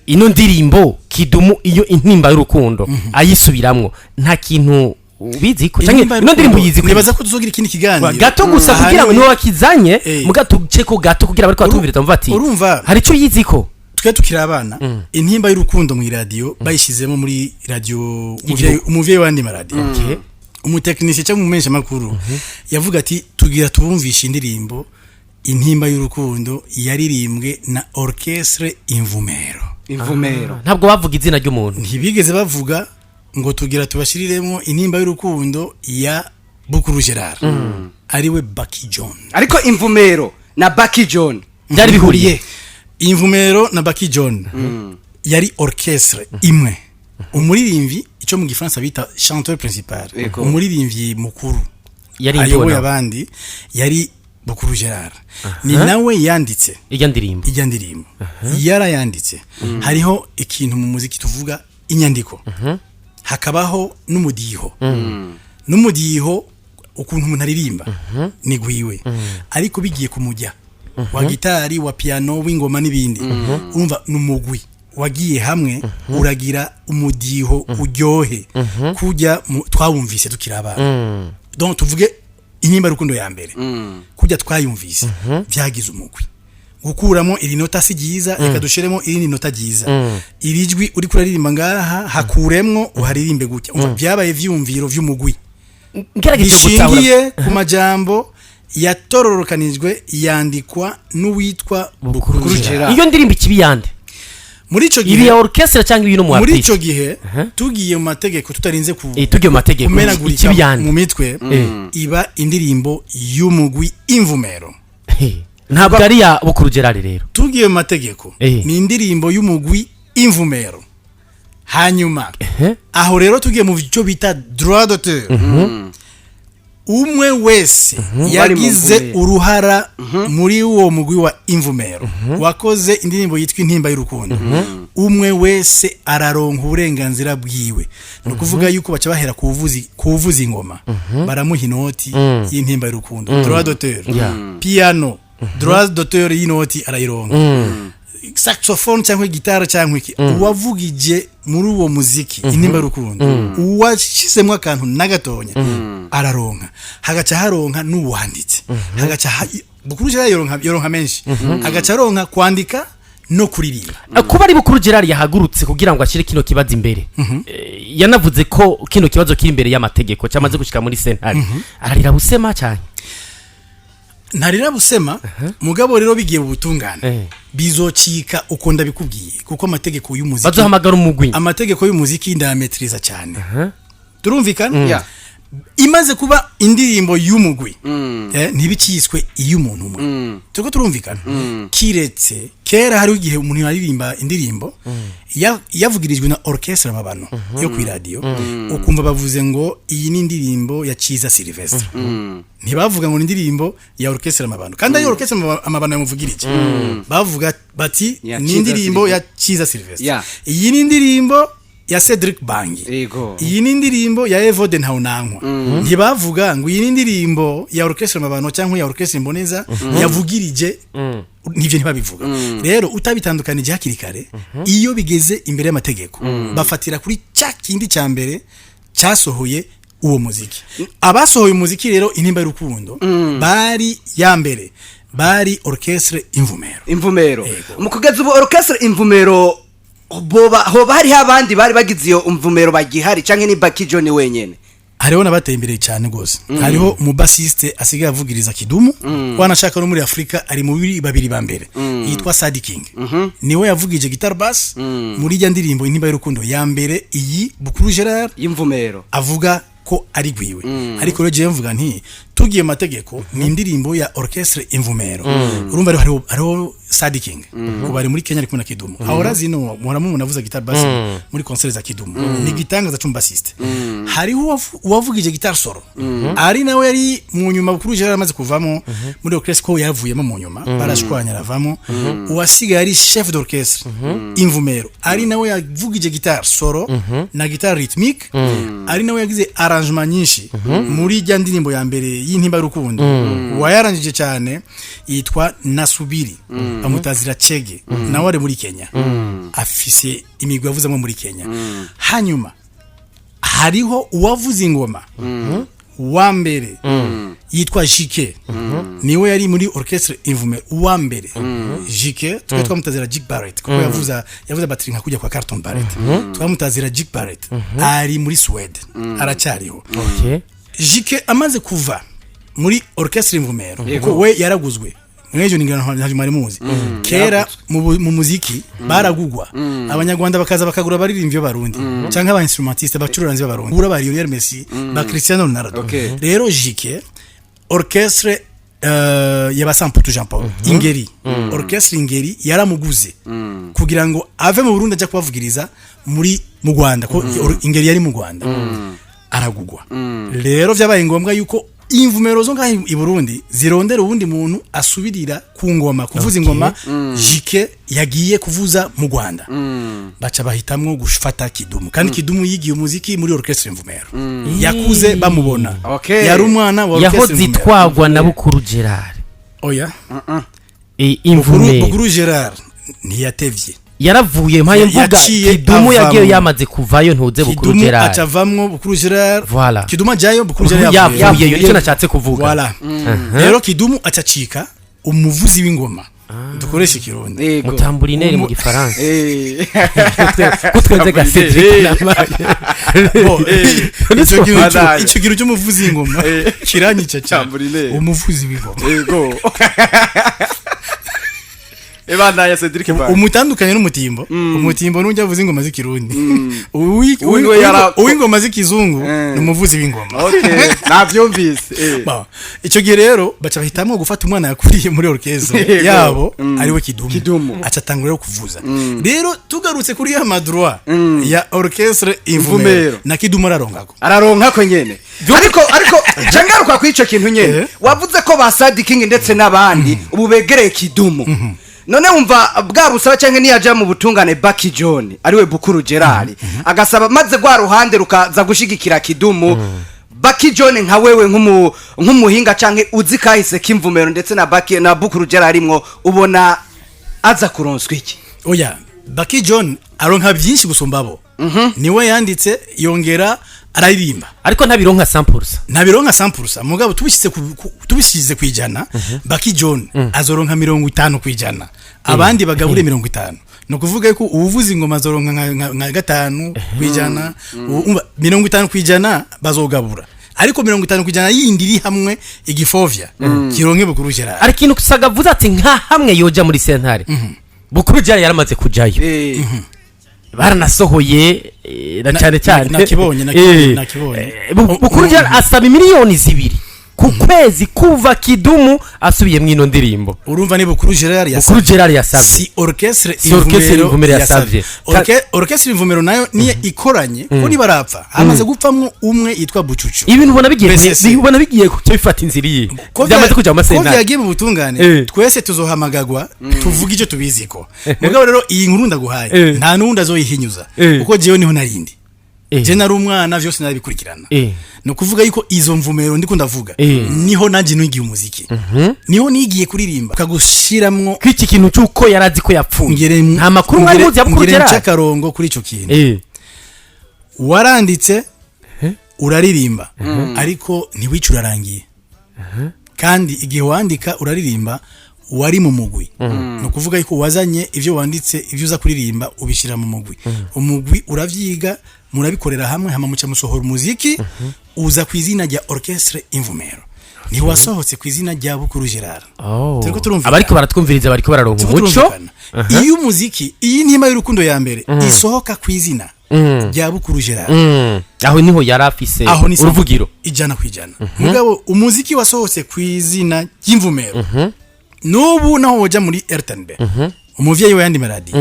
ino ndirimbo Kidumu iyo Intimba y'Urukundo ayisubiramwo, nta kintu ubizi ko canke Intimba ino ndirimbo y'Urukundo, yizi ko nibaza ko tuzogira ikindi kiganiro gato gusa kugira ngo Ahanini niwe wakizanye, muga tuce ko gato kugira bariko batumviriza bumva ati urumva, hari icyo yizi ko. Twe tukiri abana, Intimba y'Urukundo mu iradiyo bayishizemo muri radio umuvyeyi w'andi maradiyo, umutekinisiye cyangwa umumenyesha makuru yavuga ati tugira tubumvishe indirimbo Intimba y'Urukundo yaririmbwe na Orchestre Imvumero. Imvumero. Ntabwo bavuga izina ry'umuntu. Ntibigeze bavuga ngo tugira tubashiriremo Intimba y'Urukundo ya Bukuru Gerard, ariwe Baki John. Ariko Imvumero na Baki John byari bihuriye? Imvumero na Baki John yari orchestre imwe. Umuririmbyi, icyo mu gifaransa bita chanteur principal, umuririmbyi mukuru yari ayoboye indona abandi yari Bukuru Gerard. Ni nawe yanditse ijya ndirimbo. Ijya ndirimbo yarayanditse. Hariho ikintu mu muziki tuvuga inyandiko, hakabaho n'umudiho. N'umudiho, ukuntu umuntu aririmba ni gwiwe, ariko bigiye kumujya wa gitari, wa piano, w'ingoma n'ibindi, urumva ni umugwi wagiye hamwe uragira umudiho uryohe kujya twawumvise tukiri abana. Donc tuvuge Intimba Rukundo ya mbere kujya twayumvise, byagize umugwi gukuramo iri nota si ryiza, reka dushiremo irindi nota ryiza, iri jwi uri kuraririmba ngaha hakuremwo uharirimbe gutya. Umva, byabaye vyumviro vy'umugwi ngerageje gutahura bishingiye ku majambo yatororokanijwe yandikwa n'uwitwa Bukuru Bukuru Gerard. Gerard. Iyo ndirimbo ikibi yande? Muri ico Ibi gihe ya orchestre cyangwa ibi no mu muri artiste? ico gihe tugiye mu mategeko tutarinze ku Tugiye mu mategeko, kumenagurika ikibi yande? mu mitwe, iba indirimbo y'umugwi Imvumero. Ntabwo ari ya Bukuru Gerard rero. Tugiye mu mategeko, ni indirimbo y'umugwi Imvumero. Hanyuma aho rero tugiye mu byo bita droit d'auteur, umwe wese Bari mu yagize Mvumero. uruhara muri uwo mugwi wa Imvumero wakoze indirimbo yitwa Intimba y'Urukundo, umwe wese araronka uburenganzira bwiwe. Ni ukuvuga yuko baca bahera ku buvuzi ingoma, baramuha inoti y'Intimba y'Urukundo, droit d'auteur. Piano. Droit d'auteur y'inoti arayironka, saxophone cyangwa gitara cyangwa iki, uwavugije muri uwo muziki Intimba y'Urukundo, uwashyizemo akantu na gatonya araronka, hagaca haronka n'uwanditse, hagaca Bukuru Gerard yoronka menshi, hagaca aronka kwandika no kuririmba. Kuba ari Bukuru Gerard yahagurutse kugira ngo ashyire kino kibazo imbere, yanavuze ko kino kibazo kiri imbere y'amategeko, cyamaze gushika muri sentare, ararira busema cyane. Ntarira busema, mugabo rero bigiye mu butungane, bizocika uko ndabikubwiye, kuko amategeko y'umuziki, Bazohamagara umugwi. amategeko y'umuziki ndayametriza cyane, turumvikana? Yeah. Imaze kuba indirimbo y'umugwi, ntibikiswe iy'umuntu umwe, turiko turumvikana? Kiretse kera hariho igihe umuntu yaririmba indirimbo yavugirijwe na orchestre Amabano yo ku radio, ukumva bavuze ngo iyi ni indirimbo ya Ciza Sylvestre, ntibavuga ngo ni indirimbo ya orchestre Amabano kandi ari orchestre Amabano yamuvugirije, bavuga bati Ya ni Ciza indirimbo ya Ciza Sylvestre, iyi ni indirimbo ya Cedric Bangi, iyi ni indirimbo ya Evode Ntawunankwa, ntibavuga ngo iyi ni indirimbo ya orchestre Amabano cyangwa ya orchestre Mboneza yavugirije, nivyo ntibabivuga. Rero utabitandukanije hakiri kare, iyo bigeze imbere y'amategeko bafatira kuri cya kindi cya mbere cyasohoye uwo muziki. Abasohoye umuziki rero Intimba y'Urukundo bari ya mbere, bari orchestre Imvumero. Imvumero. Yego. Mu kugeza ubu orchestre Imvumero boba hoba hariho abandi bari bagize iyo Imvumero bagihari, canke ni Baki John wenyene? Hariho n'abateye imbere cyane rwose. Hariho umubasiste asigaye avugiriza Kidumu, wanashaka no muri Afurika ari mu babiri ba mbere, yitwa Sadi King, niwe yavugije guitar bass muri ijya ndirimbo Intimba y'Urukundo ya mbere, iyi Bukuru Gerard y'Imvumero avuga ko ari gwiwe. Ariko rero jewe mvuga nti tugiye mu mategeko ni indirimbo ya orchestre Imvumero. Urumva rero hariho Sadi King ubu ari muri Kenya, ari kumwe na Kidumu, ahora zino muhora mubona avuza guitar bass muri concert za Kidumu, ni gitangaza c'umubasiste. Hariho uwavugije guitar solo, ari nawe yari mu nyuma Bukuru Gerard amaze kuvamo muri orchestre, ko yavuyemo mu nyuma barashwanya aravamo, uwasigaye ari chef d'orchestre Imvumero, ari nawe yavugije guitar solo na guitar rythmique, ari nawe yagize arrangement nyinshi muri ijya ndirimbo ya mbere y'Intimba y'Urukundo, uwayarangije cyane yitwa Nasubiri, bamutazira Chege, nawe ari muri Kenya, afise imigwi yavuzemo muri Kenya. Hanyuma hariho uwavuze ingoma wa mbere yitwa Jike, niwe yari muri orchestre Imvumero uwa mbere. Jike twe twamutazira Jik Barrett, kuko yavuza batterie nka kujya kwa Carlton Barrett, twamutazira Jik Barrett, ari muri Swede aracyariho. Jike amaze kuva muri orchestre Imvumero, kuko we yaraguzwe mwejo ningana ntavyo mwari muzi kera mu muziki baragugwa, abanyarwanda bakaza bakagura abaririmbyi b'abarundi canke aba instrumentiste, abacuranzi b'abarundi, gura ba Lionel Messi, ba Cristiano Ronaldo. Rero Jike, orchestre y'abasamputu Jean Paul Ingeri, orchestre Ingeri yaramuguze kugira ngo ave mu Burundi ajya kubavugiriza muri mu Rwanda, ko Ingeri yari mu Rwanda, aragugwa. Rero vyabaye ngombwa yuko Imvumero zo ngaho i Burundi zirondera uwundi muntu asubirira ku ngoma, kuvuza ingoma Jike yagiye kuvuza mu Rwanda, baca bahitamwo gufata Kidumu, kandi Kidumu yigiye umuziki muri orchestre Imvumero, yakuze bamubona, yari umwana wa orchestre Yahoze Imvumero. itwagwa na Bukuru Gerard. Oya. Imvumero. Bukuru Gerard ntiyatevye. Yaravuye mpaye mvuga Yaciye Kidumu avamwo. yagiye yamaze kuvayo, ntuze Bukuru Kidumu Gerard. acavamwo Bukuru Gerard. Voilà. Kidumu ajayo, Bukuru Gerard yavuyeyo, yavuyeyo. nicyo nashatse kuvuga. Voilà. Rero Kidumu acacika umuvuzi w'ingoma, dukoresha ikirundi. Yego. Mutamburineri mu gifaransa. Kutwenze ga Cedric Namaye. Bo, ico kintu Badanye. ico kintu cy'umuvuzi w'ingoma kiranyica cyane. Tamburineri. Umuvuzi w'ingoma. Yego. Ebandanya Cedric Bangi. Umutandukanye n'umutimbo. Umutimbo n'ujya avuza ingoma z'ikirundi. Uyu niwe Uw'ingoma z'ikizungu ni umuvuzi w'ingoma. Okay, navyumvise. Ba, icyo gihe rero baca bahitamwo gufata umwana yakuriye muri orchestre yabo, ariwe Kidumu. Kidumu. Aca atangura rero kuvuza. Rero tugarutse kuri ya ma droit ya orchestre Imvumero. Imvumero, na Kidumu ararongako. Araronka ko nyene, ariko cangaruka kuri ico kintu nyene. Wavuze ko ba Sadi King ndetse n'abandi ubu begereye Kidumu, none wumva bwa busaba canke niyaja mu butungane Baki John ariwe Bukuru Gerard agasaba, maze rwa ruhande rukaza gushigikira Kidumu. Baki John, nka wewe nk'umuhinga canke uzi kahise k'imvumero ndetse na Baki na Bukuru Gerard arimwo, ubona aza kuronswa iki? Oya, Baki John aronka byinshi gusumba abo. Niwe yanditse, yongera araririmba. Ariko ntabironka 100%. Ntabironka 100%, mugabo tubishyize ku 100, Baki John azoronka 50%, abandi bagabure 50. Ni ukuvuga ko uwuvuza ingoma azoronka nka 5%, umva, 50% bazogabura, ariko 50% yindi iri hamwe igifovya kironke Bukuru Gerard. Ariko ikintu Saga avuze ati nka hamwe yoja muri sentare, Bukuru Gerard yaramaze kujayo, baranasohoye na cyane cyane. Nakibonye, nakibonye, nakibonye. Bukuru Gerard asaba 2 miliyoni ku kwezi kuva Kidumu asubiye mw'ino ndirimbo. Urumva, ni Bukuru Gerard Bukuru yasabye. Gerard yasabye. Si orchestre. Si orchestre Imvumero yasabye. Orchestre Imvumero nayo niyo ikoranye ko nibarapfa, hamaze gupfamwo umwe yitwa Bucucu. Ibintu ubona bigiye BCC. Ubona bigiye kuca bifata inzira iyi Ko byamaze kuja mu ko masentare. vyagiye mu butungane, twese tuzohamagagwa tuvuge icyo tubiziko. Mugabo rero iyi nkuru ndaguhaye, nta n'uwundi azoyihinyuza, kuko jewe niho narindi. Je nari umwana, vyose narabikurikirana. Ni ukuvuga yuko izo mvumero ndiko ndavuga, niho nanjye nigiye umuziki, niho nigiye kuririmba, ukagushiramwo. Kw'iki kintu cy'uko yari azi ko yapfuye, ngere nta makuru mwari muzi ya Bukuru ngere Gerard? ncakarongo kuri ico kintu. Waranditse, uraririmba, ariko ntiwice urarangiye. Kandi igihe wandika uraririmba wari mu mugwi. Ni ukuvuga yuko wazanye ibyo wanditse, ibyo uza kuririmba, ubishyira mu mugwi, umugwi uravyiga, murabikorera hamwe, hama muca musohora umuziki, uza ku izina rya Orchestre Imvumero, ntiwasohotse ku izina rya Bukuru Gerard. Turiko turumvikana? Abariko baratwumviriza bariko bararonka Turiko umuco. turumvikana? Iyo umuziki, iyi Ntima y'Urukundo ya mbere isohoka ku izina rya Bukuru Gerard, Aho niho yari afise aho ni uruvugiro. 100%. Mugabo umuziki wasohotse ku izina ry'Imvumero, n'ubu naho woja muri RTNB, umuvyeyi we yandi maradi,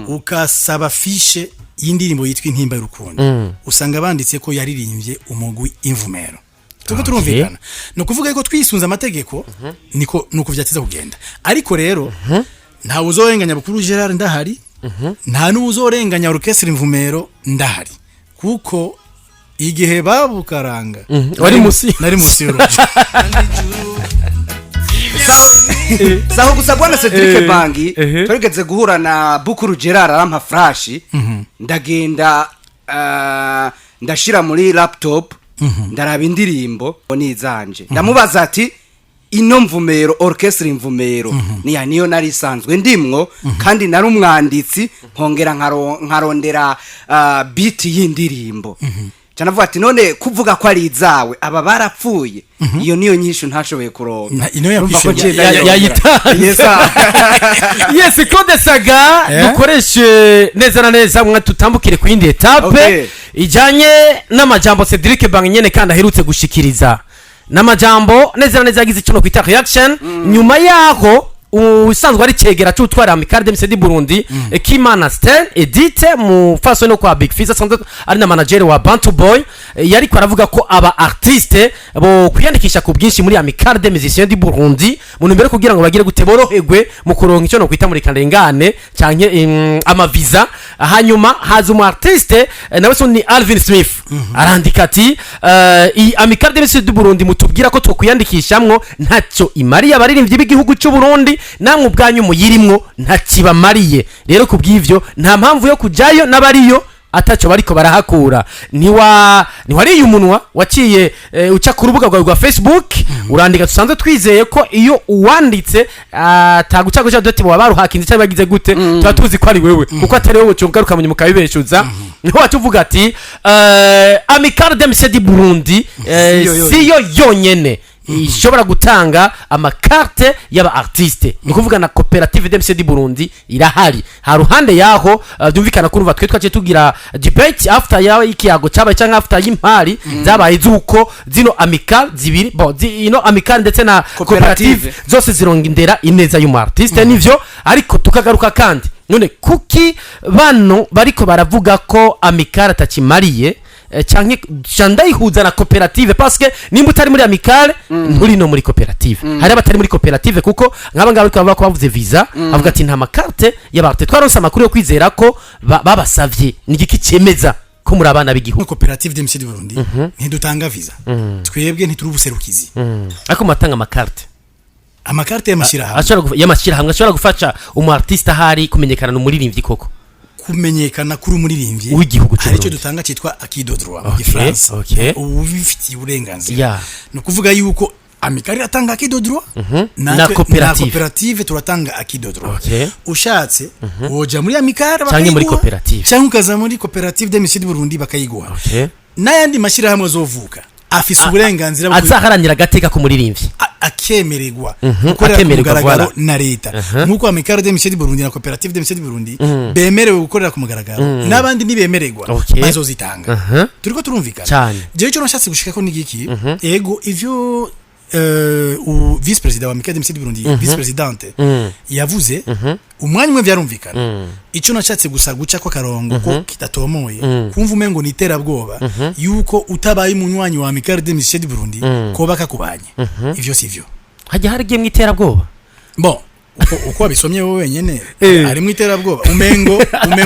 ukasaba fiche y'indirimbo yitwa Intimba y'Urukundo, usanga banditse ko yaririmbye umugwi Imvumero. Turiko turumvikana? Ni ukuvuga yuko twisunze amategeko niko nuko vyatiza kugenda. Ariko rero ntawe uzorenganya Bukuru Gerard ndahari, nta n'uwuzorenganya Orchestre Imvumero ndahari, kuko igihe babukaranga Wari musi. nari musi y'urugo. Saho gusa, bwana Cedric Bangi, twarigeze guhura na Bukuru Gerard, arampa flash, ndagenda ndashira muri laptop, ndaraba indirimbo nizanje, ndamubaza ati ino mvumero, orchestre Imvumero, niya niyo nari isanzwe ndimwo, kandi nari umwanditsi, nkongera nkarondera beat y'indirimbo. Canavuga ati none kuvuga ko ari izawe, aba barapfuye? Iyo niyo nyishu ntashoboye kuronka. Ino Urumva ko yakwishyuye. nciye ndayongera. Yayitanze. Yes, sir. Yes, Claude Saga, dukoreshe neza na neza mwa tutambukire ku yindi étape ijanye n'amajambo Cedric Bang nyene kandi aherutse gushikiriza, n'amajambo neza na neza yagize icyo kwita reaction nyuma yaho usanzwe ari cegera c'utwara Amicale des Musiciens du Burundi, Kimana Sten Edite, mu faso no kwa Big Fizz, asanzwe ari na manager wa Bantu Boy, yariko aravuga ko aba artiste bo kwiyandikisha ku bwinshi muri Amicale des Musiciens du Burundi mu ntumbero yo kugira ngo bagire gute, boroherwe mu kuronka icyo no kwita muri karengane canke amavisa. Hanyuma haza umu artiste, nawe so ni Alvin Smith, arandika ati iyi Amicale des Musiciens du Burundi mutubwira ko twokwiyandikishamwo ntacyo imariye abaririmbyi b'igihugu cy'u Burundi, namwe ubwanyu muyirimwo ntakibamariye. Rero ku bw'ivyo nta mpamvu yo kujayo, n'abariyo ataco bariko barahakura. Ntiwariye umunwa, waciye uca ku rubuga rwawe rwa Facebook urandika. Dusanzwe twizeye ko iyo uwanditse atagucaguca doti baba baruhakinze cyangwa bagize gute, tuba tuzi ko ari wewe, kuko atari wowe ucungaruka mu nyuma ukabibeshuza. Niho waca uvuga ati Amicale des Musiciens du Burundi Siyo yonyene. siyo yonyene ishobora gutanga amakarte y'aba artiste, ni ukuvuga na Coopérative des Musiciens du Burundi irahari. Ha ruhande yaho, byumvikana ko urumva twe twaciye tugira debate after yawe y'ikiyago cyabaye cyangwa after y'impari zabaye z'uko zino amicale zibiri, bon, ino amicale ndetse na Koperative. koperative zose zirongera ineza y'umu artiste, nivyo. Ariko tukagaruka kandi, none kuki bano bariko baravuga ko amicale atakimariye, canke ca ndayihuza na koperative? Parce que nimba utari muri amicale nturi no muri koperative. Hari abatari muri koperative, kuko nk'aba ngaba bariko bavuga ko bavuze visa, avuga ati nta makarte y'abarte twaronse amakuru yo kwizera ko babasavye. Ni igiki cemeza ko Ko muri abana b'igihugu. Koperative des Musiciens du Burundi ntidutanga visa, twebwe ntituri ubuserukizi. Ariko muratanga amakarte. Amakarte y'amashyirahamwe. Ashobora y'amashyirahamwe ashobora gufasha umu artiste ahari kumenyekana n'umuririmbyi koko. Kumenyekana kuri umuririmbyi w'igihugu cy'u hari icyo Burundi. Dutanga cyitwa acquis de droit mu gifaransa. Ubu bifitiye uburenganzira. Ni ukuvuga yuko amicale iratanga acquis de droit, Na natwe koperative. Na koperative turatanga acquis de droit. Ushatse woja muri amicale Canke muri bakayiguha, koperative. canke ukaza muri koperative des Musiciens du Burundi bakayiguha. N'ayandi mashyirahamwe azovuka afise uburenganzira bwo Azaharanira agateka k'umuririmbyi. Akemererwa gukorera ku Akemererwa, mugaragaro voilà. na leta, nk'uko amicale des Musiciens du Burundi na koperative des Musiciens du Burundi bemerewe gukorera ku mugaragaro, n'abandi ntibemererwa bazozitanga. Turiko turumvikana? Cyane. Jewe icyo nashatse gushikako ni giki? Ego, ivyo vice président wa amicale des Musiciens du Burundi, vice présidente, yavuze umwanya umwe vyarumvikana. Icyo nashatse gusa guca ko akarongo ko kidatomoye, kumva umengo ni iterabwoba yuko utabaye umunywanyi wa amicale des Musiciens du Burundi koba kakubanye, ivyo sivyo. Hajya haragiye mu iterabwoba. Bon, uko wabisomye wowe wenyene harimo iterabwoba, umengo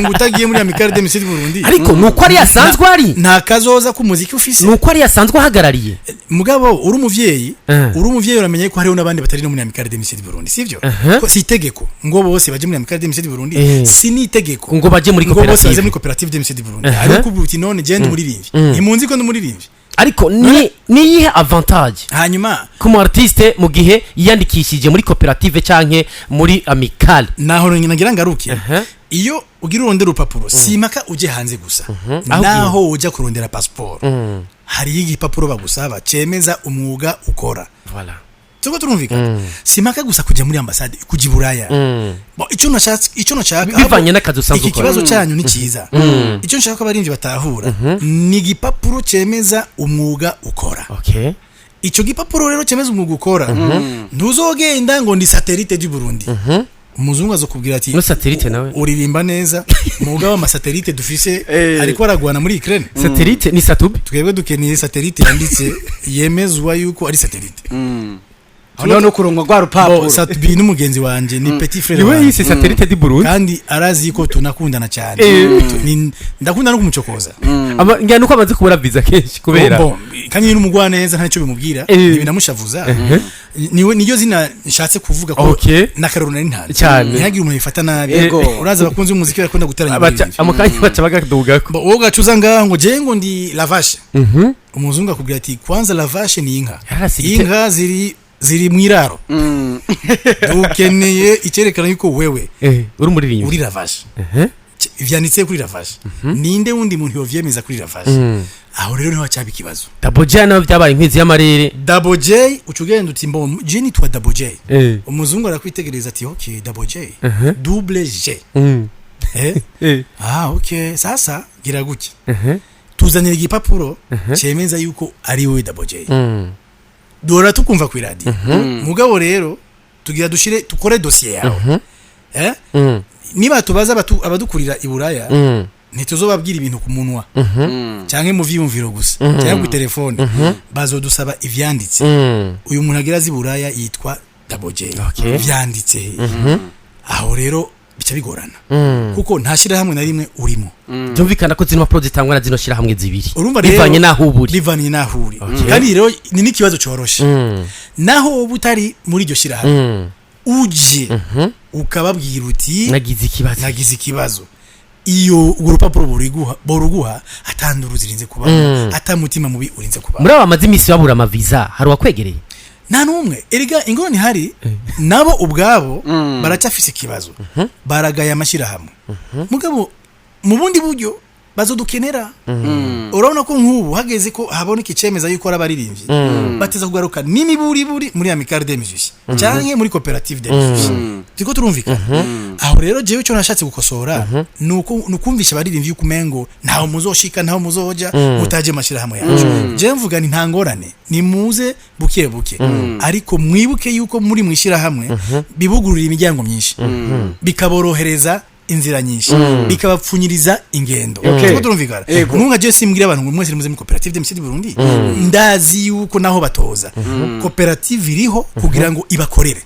utagiye muri amicale des Musiciens du Burundi Ariko nuko ari asanzwe ari nta kazoza k'umuziki ufise. Nuko ari asanzwe ahagarariye. Mugabo uri umuvyeyi, uri umuvyeyi, uramenye ko hariho n'abandi batari no muri amicale des Musiciens du Burundi, sivyo? Ko si itegeko ngo bose baje muri amicale des Musiciens du Burundi, si n'itegeko ngo baje muri ngo bose baze koperative. Muri koperative des Musiciens du Burundi. Ariko ubu uti none je ndi umuririmbyi, ntimunzi ko ndi umuririmbyi. Ariko ni niyihe avantage Hanyuma ku mu artiste mu gihe yiyandikishije muri koperative canke muri amicale? Naho nagira ngaruke. Iyo ugira urondera urupapuro, si impaka uje hanze gusa. Aho Naho ujya kurondera pasiporo, hariyo igipapuro bagusaba cemeza umwuga ukora. Voilà. Turiko turumvikana? Si impaka gusa kujya muri ambasade, kujya i Buraya. Bon, icyo nashaka Bivanye n'akazi usanzwe iki ukora. Kibazo cyanyu ni cyiza. Icyo nshaka ko abarimvyi batahura ni igipapuro cemeza umwuga ukora. Icyo gipapuro rero cemeza umwuga ukora, ntuzogenda ngo ndi Satellite du Burundi, umuzungu azokubwira ati No Satellite nawe. Uririmba neza, umwuga w'amasatelite dufise ariko aragwana muri Ukraine. Satellite ni Sat-B. Twebwe dukeneye satellite yanditse yemezwa yuko ari satellite. Aho no kuronka rwa Bo, rupapuro. Sat-B n'umugenzi wanje, ni petit frère Niwe wanje. yise Satellite du Burundi. Kandi arazi ko tunakundana cyane. Ndakunda no kumucokoza. Ngira nuko amaze kubura visa kenshi kubera Bon, kandi ni n'umugwaneza, nta nicyo bimubwira, ntibinamushavuza. Niwe, niyo zina nshatse kuvuga ko n'akaroro nari ntanze. Cyane. Ntihagire umuntu bifata nabi. Uraza abakunzi b'umuziki barakunda guteranya Baca abaririmbyi. amukanya baca bagadugako. Bo, wowe ugacuza ngaho ngo je ngo ndi Lavashe, umuzungu akubwira ati kwanza Lavashe ni inka. Inka ziri mu iraro, dukeneye icyerekana yuko wewe Uri umuririmbyi, uri Lavashe. Vyanditse kuri Lavashe. Ninde wundi muntu yovyemeza kuri Lavashe? Aho rero niho hacaba ikibazo. Double J nawe byabaye inkwizi y'amarere. Double J, uca ugenda uti mbo je nitwa Double J. Umuzungu arakwitegereza ati ok, Double J, double J. Ah, ok, sasa gira gutya, tuzanira igipapuro cyemeza yuko ari wowe Double J. Duhora tukumva ku iradiyo, mugabo rero tugira dushire tukore dosiye yawe. Niba tubaza abadukurira i Buraya, ntituzobabwira ibintu ku munwa cyangwa mu vyiyumviro gusa cyangwa ku telefone, bazodusaba ivyanditse. Uyu muntu agira azi i Buraya yitwa Double J, vyanditse he? Aho rero bica bigorana kuko nta shyirahamwe na rimwe urimo. Byumvikana ko zino mpapuro zitangwa na zino shyirahamwe zibiri. Urumva rero, bivanye n'aho uba uri. Bivanye n'aho uri. Kandi rero ni n'ikibazo coroshe. Naho wowe utari muri iryo shyirahamwe, uje ukababwira uti nagize ikibazo, nagize ikibazo, iyo urwo rupapuro boruguha atanduru zirinze kubaho, atamutima mubi urinze kubaho. Muri aba bamaze iminsi babura amaviza, hari uwakwegereye? Nta n'umwe. Erega ingorane ihari, nabo ubwabo baracyafise ikibazo, baragaya amashyirahamwe, mugabo mu bundi buryo bazodukenera. Urabona ko nk'ubu hageze ko haboneka icemeza yuko ari abaririmbyi, bateza kugaruka n'imiburiburi muri amicale des musiciens canke muri koperative des musiciens. Turiko turumvikana? Aho rero jewe icyo nashatse gukosora ni ukumvisha abaririmbyi yuko umengo ntaho muzoshika, ntaho muzoja mutaje mu mashyirahamwe yacu. Jewe mvuga ni nta ngorane, nimuze buke buke, ariko mwibuke yuko muri mu ishyirahamwe bibugururira imiryango myinshi, bikaborohereza. inzira nyinshi, bikabapfunyiriza ingendo. Okay. Turiko turumvikana? Yego. Nkunga je simbwira abantu ngo mwese muze muri Coopérative des Musiciens du Burundi. Ndazi yuko naho batoza, koperative iriho kugira ngo ibakorere.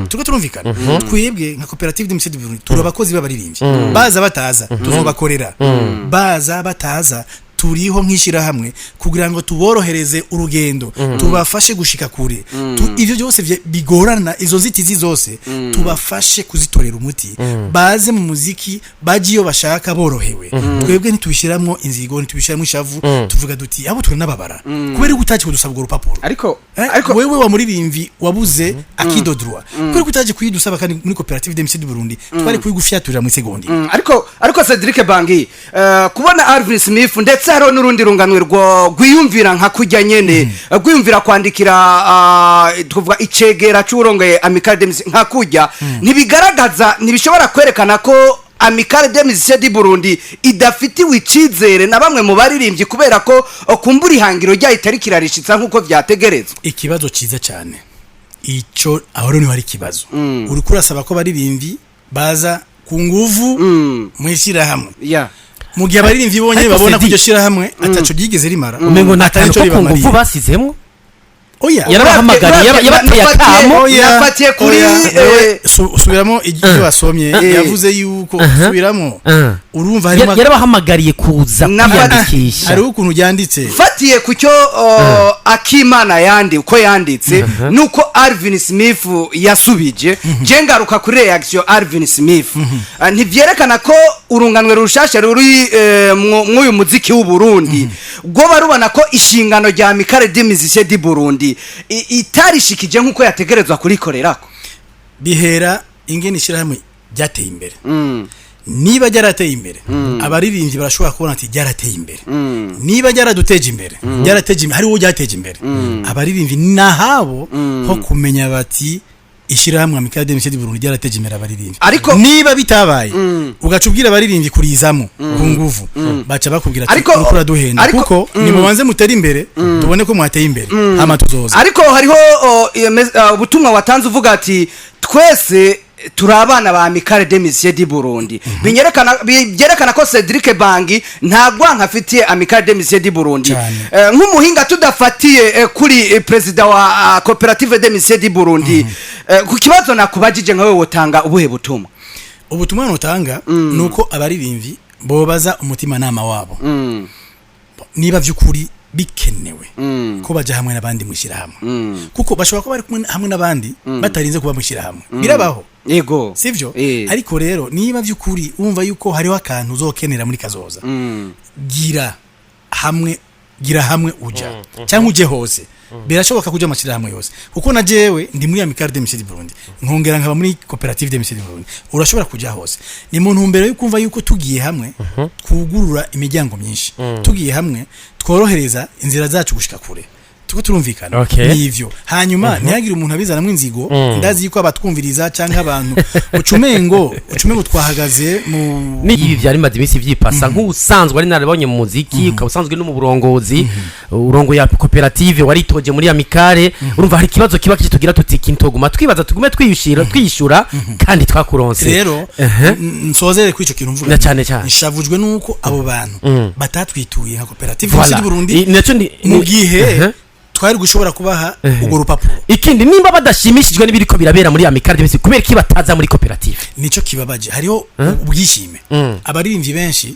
Turiko turumvikana? Twebwe nka Coopérative des Musiciens du Burundi turi abakozi b'abaririmbyi. Baza bataza, tuzobakorera. Baza bataza, turiho nk'ishyirahamwe kugira ngo tuborohereze urugendo, tubafashe gushika kure. Ivyo byose bigorana, izo nzitizi zose tubafashe kuzitorera umuti, baze mu muziki, baje iyo bashaka borohewe. Twebwe ntitubishiramwo inzigo, ntitubishiramwo ishavu. Tuvuga duti abo turanababara kubera ko utaje kudusaba urwo rupapuro. Ariko Ariko wewe wa muririmvi wabuze acquis de droit, kubera ko utaje kuyidusaba kandi muri Coopérative des Musiciens du Burundi twari kuyigufyaturira mu segondi. Ariko Cedric Bangi, kubona Alvin Smith ndetse hariho n'urundi runganwe rwiyumvira nka kujya nyene, rwiyumvira kwandikira, tuvuga icegera c'urongoye Amicale des Musiciens nka kujya, ntibigaragaza, ntibishobora kwerekana ko Amicale des Musiciens du Burundi idafitiwe icizere na bamwe mu baririmbyi, kubera ko kumbura ihangiro ryayo itari kirarishitsa nk'uko vyategerezwa? Ikibazo ciza cyane ico. Aho rero niho hari ikibazo. Uriko urasaba ko abaririmbyi baza ku nguvu mu ishyirahamwe, mu gihe abaririmbyi bonyine Ariko babona ko Cedi- iryo shyirahamwe ataco ryigeze rimara, Umengo nta atari kantu ico ko ku nguvu ribamariye. basizemwo. Oya. Yarabahamagariye, yabateye akamo. Oya, Nafatiye kuri oya, wewe, subiramo ibyo wasomye. Yavuze yuko, subiramo, urumva harimo Yarabahamagariye kuza kwiyandikisha. Hariho ukuntu ryanditse. Fatiye ku cyo Akimana yandi uko yanditse nuko Alvin Smith yasubije, je ngaruka kuri reaction Alvin Smith. Ntivyerekana ko urunganwe rushasha ruri mw'uyu muziki w'u Burundi rwoba rubona ko ishingano rya Amicale des Musiciens du Burundi itarishikije nk'uko yategerezwa kurikorerako? Bihera ingene ishyirahamwe ryateye imbere. Niba ryarateye imbere, abaririmbyi barashobora kubona ati ryarateye imbere. Niba ryaraduteje imbere, ryarateje imbere, hariho ryateje imbere abaririmbyi, nahabo ho kumenya bati ishyirahamwe Amicale des Musiciens du Burundi ryarateje imbere abaririmbyi. Niba bitabaye, ugaca ubwira abaririmbyi kurizamo ku nguvu, baca bakubwira ati uriko uraduhenda, kuko nimubanze mutere imbere, tubone ko mwateye imbere, hama tuzoza. Ariko hariho ubutumwa watanze uvuga ati twese turi abana ba Amicale des Musiciens du Burundi. Byerekana ko Cedric Bangi nta rwanka afitiye Amicale des Musiciens du Burundi. Cyane. Nk'umuhinga tudafatiye kuri perezida wa Coopérative des Musiciens du Burundi, ku kibazo nakubajije, nkawe wotanga ubuhe butumwa? Ubutumwa nutanga ni uko abaririmbyi bobaza umutimanama wabo niba vy'ukuri bikenewe ko baja hamwe n'abandi mu ishyirahamwe, kuko bashobora kuba bari kumwe hamwe n'abandi batarinze kuba mu ishyirahamwe. Birabaho, sivyo? Ariko rero niba vy'ukuri wumva yuko hariho akantu uzokenera muri kazoza, gira hamwe, gira hamwe uja cyangwa uje hose. Birashoboka kuja amashyirahamwe yose, kuko na jewe ndi muri Amicale des Musiciens du Burundi, nkongera nkaba muri Coopérative des Musiciens du Burundi. Urashobora kuja hose. Ni mu ntumbero yo kumva yuko tugiye hamwe twugurura imiryango myinshi, tugiye hamwe tworohereza inzira zacu gushika kure. Tuko turumvikana? Okay. Nivyo. Hanyuma ntihagire umuntu abizanamwo inzigo. Ndazi yuko abatwumviriza cyangwa abantu ucumengo twahagaze mu Ni ibi byari bimaze iminsi byipasa nk'ubusanzwe ari narabonye mu muziki, ukaba usanzwe no mu burongozi, urongo ya koperative, waritoje muri Amicale. Urumva hari ikibazo kiba kitugira tuti kintoguma twibaza, tugume twiyushira twiyishura kandi twakuronse. Rero nsozere kuri ico kintu mvuga. Na cyane cyane. Nshavujwe nuko abo bantu batatwituye nka Koperative Voilà. du Burundi Nacyo mu gihe twari gushobora kubaha urwo rupapuro. Ikindi, nimba badashimishijwe n'ibiriko birabera muri Amicale, bese kubera iki bataza muri koperative? Nico kibabaje. Hariho ubwishime. Abaririmbyi benshi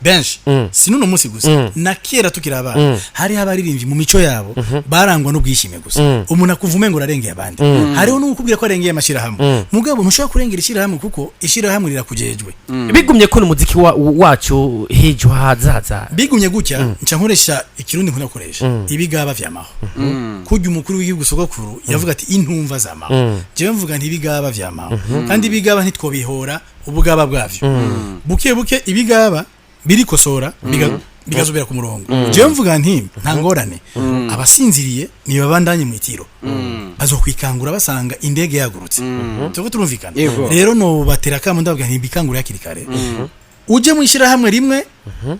benshi, si n'uno munsi gusa, na kera tukiri abana, hariho abaririmbyi mu mico yabo barangwa n'ubwishime gusa. Umuntu akuvume ngo urarengeye abandi, hariho n'ukubwira ko arengeye amashyirahamwe. Mugabo ntushobora kurengera ishyirahamwe, kuko ishyirahamwe rirakujejwe. Bigumye ko umuziki wacu hejo hazaza. Bigumye gutya, nca nkoresha ikirundi nkunda gukoresha: ibigaba vyamaho. Kurya umukuru w'igihugu sogokuru yavuga ati intumva zamaho, jewe mvuga nti ibigaba vyamaho. Kandi ibigaba ntitwobihora ubugaba bwavyo. Buke buke ibigaba birikosora, bigazubira ku murongo. Jewe mvuga nti nta ngorane, abasinziriye nibabandanye mu itiro, bazokwikangura basanga indege yagurutse. Turiko turumvikana? Yego. Rero no batera akamo, ndababwira nti bikangure hakiri kare, uje mu ishyirahamwe rimwe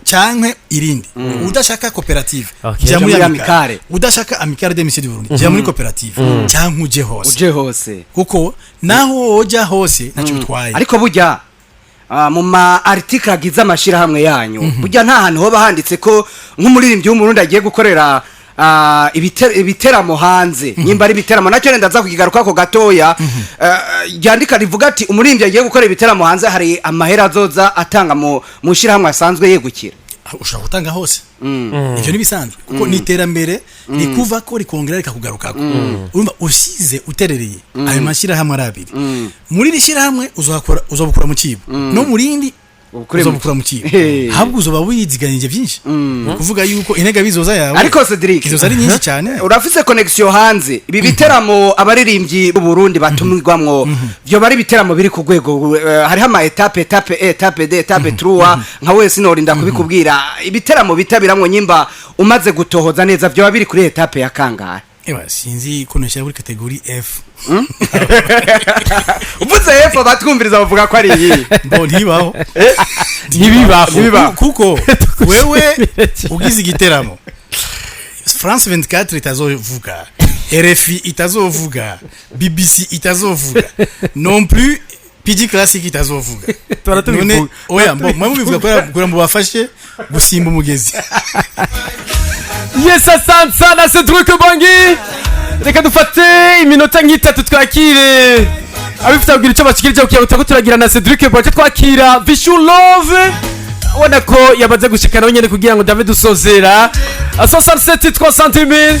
canke irindi. Udashaka koperative, jya muri Muri Amicale. Amicale. Udashaka Amicale des Musiciens du Burundi, jya muri koperative canke uje hose. Uje hose. Kuko naho woja hose ntacyo bitwaye. Ariko burya Mu ma article agize amashirahamwe yanyu, burya nta hantu hoba handitse ko nk'umuririmbyi w'Umurundi agiye gukorera ibiteramo hanze, nyimba ari ibiteramo, nacyo renda ndaza kukigaruka ko gatoya, ryandika rivuga ati umuririmbyi agiye gukora ibiteramo hanze hari amahera azoza atanga mu shirahamwe asanzwe yegukira? Ushobora gutanga hose, ivyo nibisanzwe, kuko ni iterambere rikuva ko rikongera rikakugarukako. Urumva usize uterereye ayo mashyirahamwe ari abiri, muri iri shyirahamwe uzakora, uzobukura mu kibo, no mu rindi Ubukure mu uzobukura mu kibo. Hey. Ahubwo uzoba wiziganije byinshi. Ni kuvuga yuko intega bizoza yawe Ariko Cedric, izoza ari nyinshi cyane. Urafise connection hanze. Ibi biteramo abaririmbyi b'u Burundi batumirwamwo byo bari ibiteramo biri ku rwego, hariho ama étape, étape un, étape deux, étape trois, nka wese norinda kubikubwira. Ibiteramo bitabiramwo, nyimba umaze gutohoza neza, byo biri kuri étape ya kangahe? Ewa, sinzi ko noshyira kuri catégorie F. Uvuze F, abatwumviriza bavuga ko ari iyi. Mbo ntibaho. Ntibibaho. Ntibibaho. Kuko wewe ugize igiteramo, France 24 itazovuga, RFI itazovuga, BBC itazovuga, non plus PG Classic itazovuga. Tuhora tubivuga. None oya, mbo mwe mubivuga kubera mubafashe gusimba umugezi. Yes, asante sana Cedric Bangi. Reka dufate iminota nk'itatu twakire abifite kugira icyo bashikirije kugira ngo turako turagira na Cedric Bangi, twakira Vishu Love, ubona ko yamaze gushika nawe nyene kugira ngo David dusozera. 67 300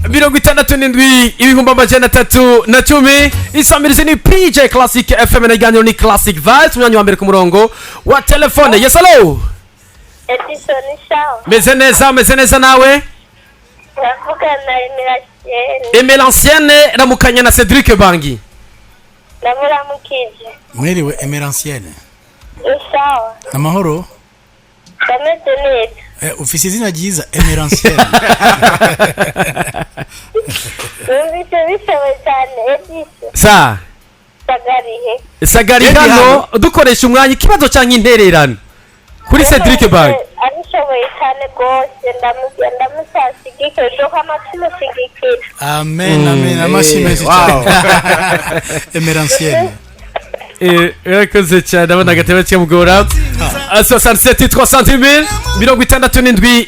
67 310. Isamirizi ni PJ Classic FM na iganiro ni Classic Vibes. Umwanya wa mbere ku murongo wa telefone. Yes, hello. Edison, sawa. Meze neza, meze neza, nawe? Ndavugana Emirasiene. Emelancienne, ramukanya na Cedric Bangi. Ndamuramukije. Mwiriwe Emerancienne. Ni sawa. Amahoro. Ndameze neza. Ufise izina ryiza, Emerancienne. Numvise bishoboye cyane, Edison. Sa Sagarihe. Sagari. Eddie. Hano dukoresha umwanya, ikibazo cyangwa intererano kuri Cedric Bangi? Abishoboye cyane rwose, ndamusashigikira duhama tumushyigikira. Amen, amen, amashyi menshi cyane, Emerancienne. Urakoze cyane, ndabona agatebe kamugora. 67 300 67.